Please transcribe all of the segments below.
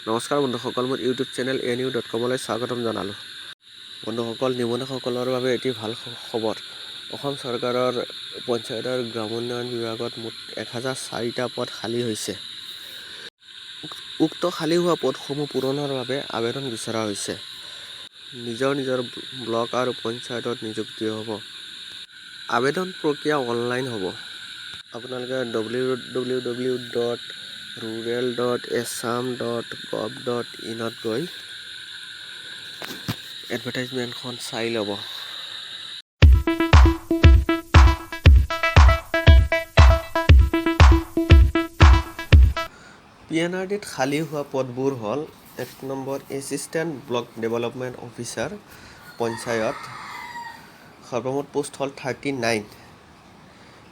নমস্কাৰ বন্ধুসকল, মোৰ ইউটিউব চেনেল এ নিউ.কমলৈ স্বাগতম জনালোঁ। বন্ধুসকল, নিবনুৱাসকলৰ বাবে এটি ভাল খবৰ। অসম চৰকাৰৰ পঞ্চায়ত আৰু গ্ৰামোন্নয়ন বিভাগত মুঠ 1004টা পদ খালী হৈছে। উক্ত খালী হোৱা পদসমূহ পূৰণৰ বাবে আবেদন বিচৰা হৈছে। নিজৰ নিজৰ ব্লক আৰু পঞ্চায়তত নিযুক্তি হ'ব। আবেদন প্ৰক্ৰিয়া অনলাইন হ'ব। আপোনালোকে www.rural.assam.gov.inত গৈ এডভাৰটাইজমেণ্টখন চাই ল'ব। পি এন আৰ ডিত খালী হোৱা পদবোৰ হ'ল, এক number assistant block development officer, panchayat. সৰ্বমুঠ পোষ্ট হ'ল 39।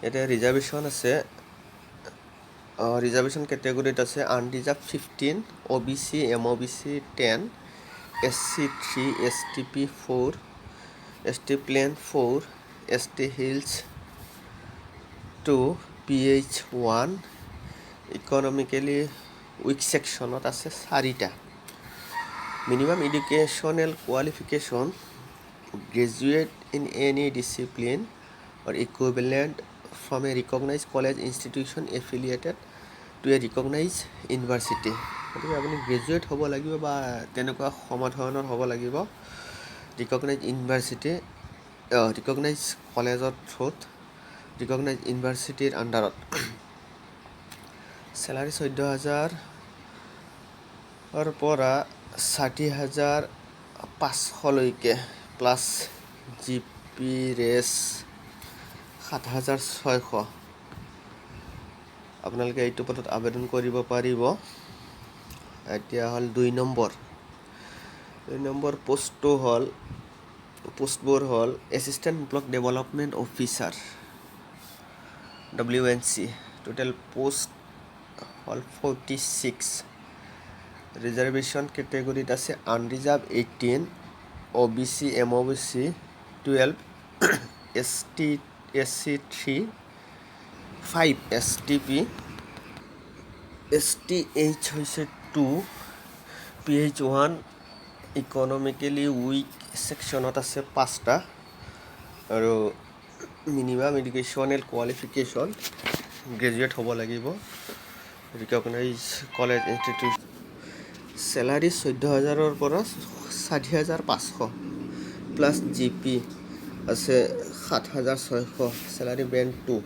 ইয়াতে ৰিজাৰ্ভেশ্যন আছে। ৰিজাৰ্ভেশ্যন কেটেগৰীত আছে unreserved 15, OBC, MOBC 10, SC 3, STP 4, ST plain 4, ST hills 2, PH 1, economically weak ছেকশ্যনত আছে চাৰিটা। Minimum educational qualification, graduate in any discipline or equivalent from a recognized college institution affiliated to a recognized university। গতিকে আপুনি graduate হ'ব লাগিব বা তেনেকুৱা সমধৰণৰ হ'ব লাগিব, ৰিকগনাইজ ইউনিভাৰ্চিটি, ৰিকগনাইজ কলেজৰ থ্ৰুত, ৰিকগনাইজ ইউনিভাৰ্চিটিৰ আণ্ডাৰত। চেলাৰী 14,000ৰ পৰা 60,500লৈকে, প্লাছ জি পি ৰেছ 7600। আপোনালোকে এইটো পদত আবেদন কৰিব পাৰিব। এতিয়া হ'ল দুই নম্বৰ। দুই নম্বৰ পষ্টটো হ'ল, পোষ্টবোৰ হ'ল assistant block development officer, WNC। Total post হ'ল 46। ৰিজাৰ্ভেশ্যন কেটেগৰীত আছে unreserved 18, OBC, MOBC 12, ST, SC 3, 5 STP, STH হৈছে 2, PH 1, economically weak ছেকশ্যনত আছে পাঁচটা। আৰু মিনিমাম এডুকেশ্যনেল কোৱালিফিকেশ্যন গ্ৰেজুৱেট হ'ব লাগিব, ৰিকগনাইজ কলেজ ইনষ্টিটিউট। চেলাৰী 14,000ৰ পৰা 60,500, প্লাছ জি পি আছে 7600, চেলাৰী বেণ্ড 2।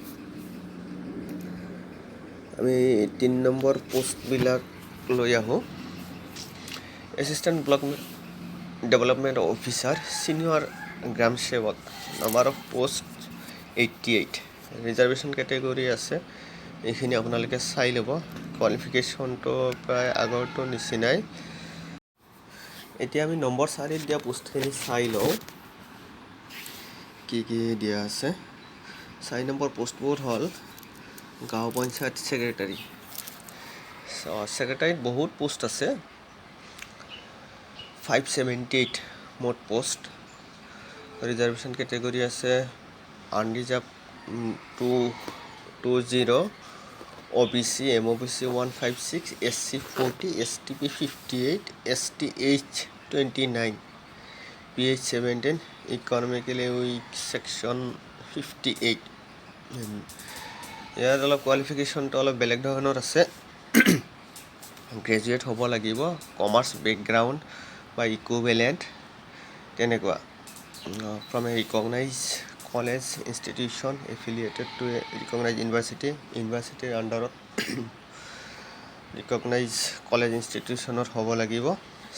আমি তিনি নম্বৰ পষ্টবিলাক লৈ আহোঁ। Assistant block development officer, senior Gram Sevak, number of post 88। Reservation category আছে, এইখিনি আপোনালোকে চাই ল'ব। কোৱালিফিকেশ্যনটো প্ৰায় আগৰটোৰ নিচিনাই। এতিয়া আমি নম্বৰ চাৰিত দিয়া পোষ্টখিনি চাই লওঁ, কি কি দিয়া আছে। চাৰি নম্বৰ পোষ্টবোৰ হ'ল গাঁও পঞ্চায়ত ছেক্ৰেটাৰী। ছেক্ৰেটাৰীত বহুত পোষ্ট আছে, 578 মুঠ পোষ্ট। ৰিজাৰ্ভেশ্যন কেটেগৰী আছে unreserved 220, OBC, MOBC 156, SC 40, STP 58, STH 29, PH 17, economically weak section 58। ইয়াত অলপ কোৱালিফিকেশ্যনটো অলপ বেলেগ ধৰণৰ আছে। গ্ৰেজুৱেট হ'ব লাগিব, কমাৰ্চ বেকগ্ৰাউণ্ড বা ইকুইভেলেণ্ট তেনেকুৱা, from a recognized college institution affiliated to a recognized university। ইউনিভাৰ্চিটিৰ আণ্ডাৰত ৰিকগনাইজ কলেজ ইনষ্টিটিউশ্যনত হ'ব লাগিব।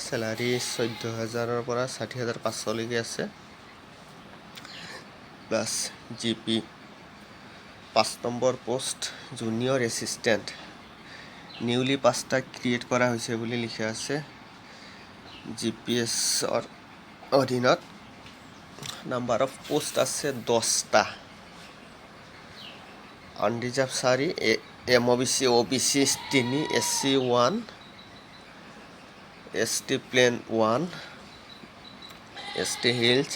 চেলাৰী 14,000ৰ পৰা 60,500লৈকে আছে, প্লাছ জি পি। পাঁচ number post junior assistant. Newly পাঁচটা ক্ৰিয়েট কৰা হৈছে বুলি লিখা আছে জি পি এছৰ অধীনত। নাম্বাৰ অফ পোষ্ট আছে 10টা। আনৰিজাৰ্ভ চাৰি, এম অ' বি চি, অ' বি চি তিনি, SC 1, ST plain 1, ST hills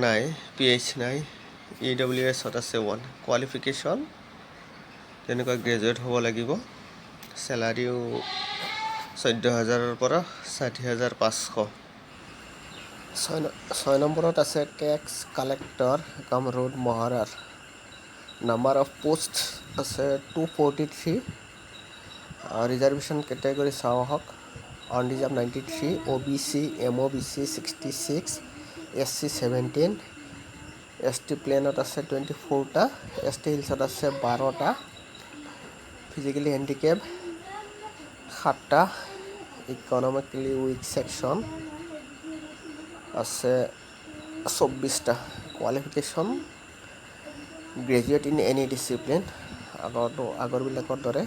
নাই, পি এইচ নাই, ই ডব্লিউ এছত আছে 1। কোৱালিফিকেশ্যন তেনেকুৱা গ্ৰেজুৱেট হ'ব লাগিব। চেলাৰীও 14,000ৰ পৰা 60,500। ছয় নম্বৰত আছে টেক্স কালেক্টৰ কাম ৰোড মহৰাৰ। নাম্বাৰ অফ পোষ্ট আছে 243। ৰিজাৰ্ভেশ্যন কেটেগৰী চাওঁ আহক। Unreserved 93, OBC, MOBC 66, SC 17, ST প্লেনত আছে 24টা, এছ টি হিলছত আছে 12টা, ফিজিকেলি হেণ্ডিকেপ সাতটা, ইকনমিকেলি উইক ছেকশ্যন আছে 24টা। Qualification graduate in any discipline, আগৰটো আগৰবিলাকৰ দৰে,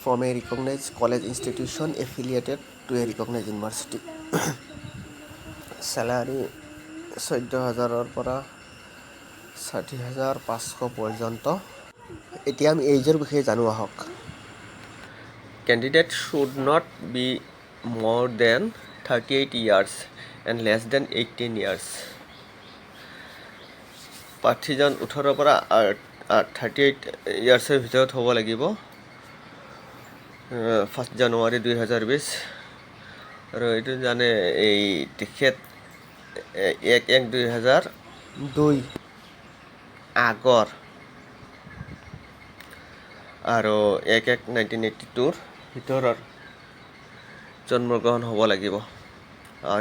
from a recognized college institution affiliated to a recognized university. Salary 14,000ৰ পৰা 60,500 পৰ্যন্ত। এতিয়া আমি এইজৰ বিষয়ে জানো আহক। Candidate should not be more than 38 years and less than 18 years. প্ৰাৰ্থীজন 18ৰ পৰা 38 ইয়াৰ্ছৰ ভিতৰত হ'ব লাগিব 1 জানুৱাৰী 2020। আৰু এইটো জানে, এই তেখেত 1/1/2002 আগৰ আৰু 1/1/1982ৰ ভিতৰৰ জন্মগ্ৰহণ হ'ব লাগিব।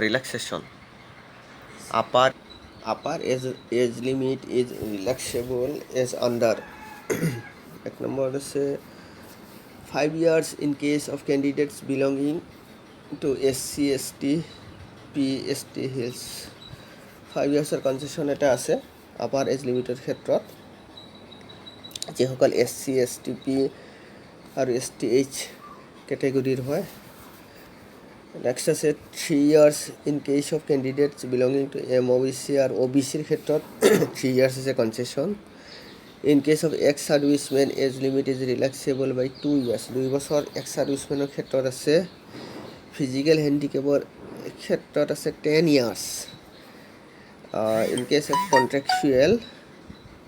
Relaxation upper age limit is relaxable as under. এক নম্বৰ আছে 5 years in case of candidates belonging to SC, ST, P, ST Hills. 5 ইয়াৰ্ছৰ concession এটা আছে আপাৰ এজ লিমিটৰ ক্ষেত্ৰত, যিসকল S C, S T, P আৰু এছ টি এইচ কেটেগৰীৰ হয়। Next আছে 3 years in case of candidates belonging to MOBC আৰু অ' B চিৰ ক্ষেত্ৰত 3 ইয়াৰ্ছ আছে concession. In case of ex servicemen, age limit is relaxable by 2 years. 2 বছৰ x ছাৰ্ভিচমেনৰ ক্ষেত্ৰত আছে। ফিজিকেল হেণ্ডিকেপৰ ক্ষেত্ৰত আছে 10 years. In case of contractual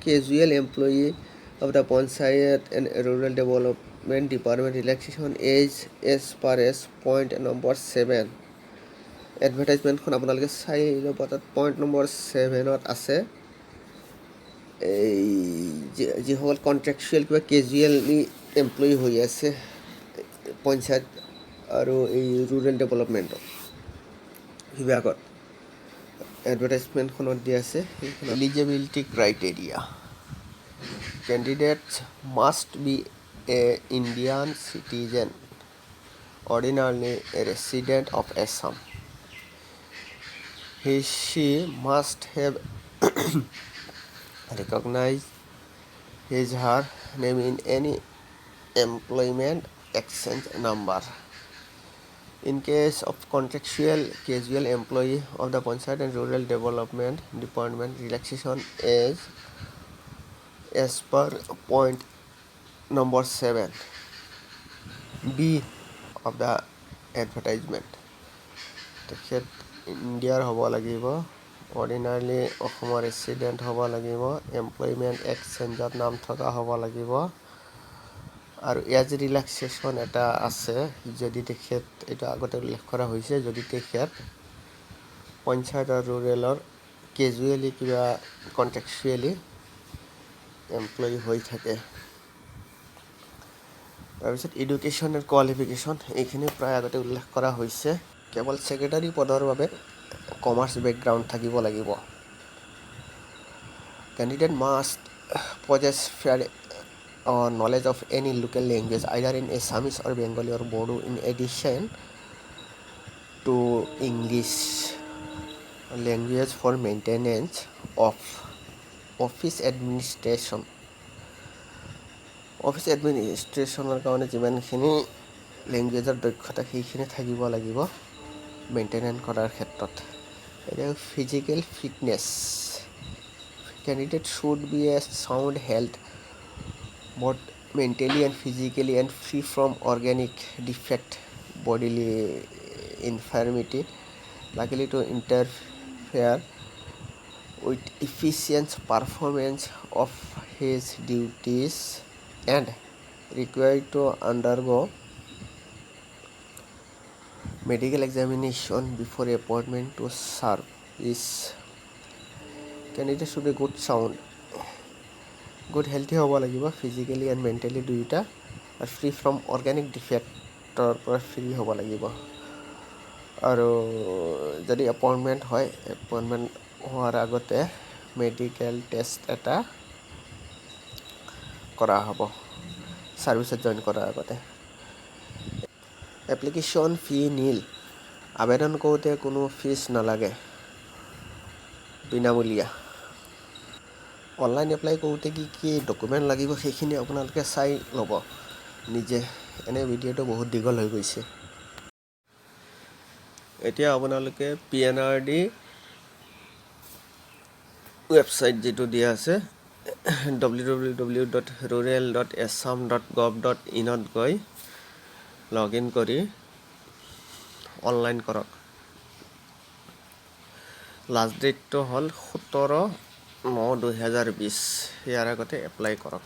casual employee of the Panchayat and Rural Development Department, relaxation age as per as point number 7. এডভাৰটাইজমেণ্টখন আপোনালোকে চাই ল'ব। তাত point number ছেভেনত আছে, এই যিসকল কণ্ট্ৰেকচুৱেল কিবা কেজুৱেলি এমপ্লয়ী হৈ আছে পঞ্চায়ত আৰু এই ৰুৰেল ডেভেলপমেণ্টত বিভাগত, এডভাৰটাইজমেণ্টখনত দিয়া আছে। Eligibility criteria: candidates must be a Indian citizen, ordinarily a resident of Assam. He, she must have recognized his, her name in any employment exchange number. In case of contractual casual employee of the Panchayat and Rural Development Department, relaxation is as per point number 7 B of the advertisement. তেখেত ইণ্ডিয়াৰ হ'ব লাগিব, অৰ্ডিনাৰীলি অসমৰ resident হ'ব লাগিব, employment এক্সচেঞ্জত নাম থকা হ'ব লাগিব আৰু এজ ৰিলেক্সেশ্যন এটা আছে, যদি তেখেত, এইটো আগতে উল্লেখ কৰা হৈছে, যদি তেখেত পঞ্চায়ত আৰু ৰুৰেলৰ কেজুৱেলি কিবা কণ্ট্ৰেকচুৱেলি এমপ্লয়ী হৈ থাকে। তাৰপিছত এডুকেশ্যন এণ্ড কোৱালিফিকেশ্যন, এইখিনি প্ৰায় আগতে উল্লেখ কৰা হৈছে। কেৱল ছেক্ৰেটাৰী পদৰ বাবে কমাৰ্চ বেকগ্ৰাউণ্ড থাকিব লাগিব। Candidate must possess fair knowledge of any local language, either in Assamese or Bengali or Bodo, in addition to English language for maintenance of office administration. Office এডমিনিষ্ট্ৰেশ্যনৰ কাৰণে যিমানখিনি লেংগুৱেজৰ দক্ষতা, সেইখিনি থাকিব লাগিব মেইনটেনেঞ্চ কৰাৰ ক্ষেত্ৰত। এতিয়া physical fitness: candidate should be a sound health, both mentally and physically, and free from organic defect, bodily infirmity likely to interfere with efficient performance of his duties and required to undergo Medical examination before appointment to service. Candidate should be good sound, good healthy হ'ব লাগিব, physically and mentally দুয়োটা, আৰু free from organic ডিফেক্টৰ পৰা free হ'ব লাগিব। আৰু যদি appointment হয়, এপইণ্টমেণ্ট হোৱাৰ আগতে মেডিকেল টেষ্ট এটা কৰা হ'ব ছাৰ্ভিচত জইন কৰাৰ আগতে। এপ্লিকেশ্যন ফি নীল। আবেদন কৰোঁতে কোনো ফিজ নালাগে, বিনামূলীয়া। অনলাইন এপ্লাই কৰোঁতে কি কি ডকুমেণ্ট লাগিব, সেইখিনি আপোনালোকে চাই ল'ব নিজে। এনে ভিডিঅ'টো বহুত দীঘল হৈ গৈছে। এতিয়া আপোনালোকে পিএনআৰডি ৱেবছাইট যিটো দিয়া আছে, www.rural.assam.gov.inত গৈ লগ ইন কৰি অনলাইন কৰক। লাষ্ট ডেটটো হ'ল 17/9/2020। ইয়াৰ আগতে এপ্লাই কৰক।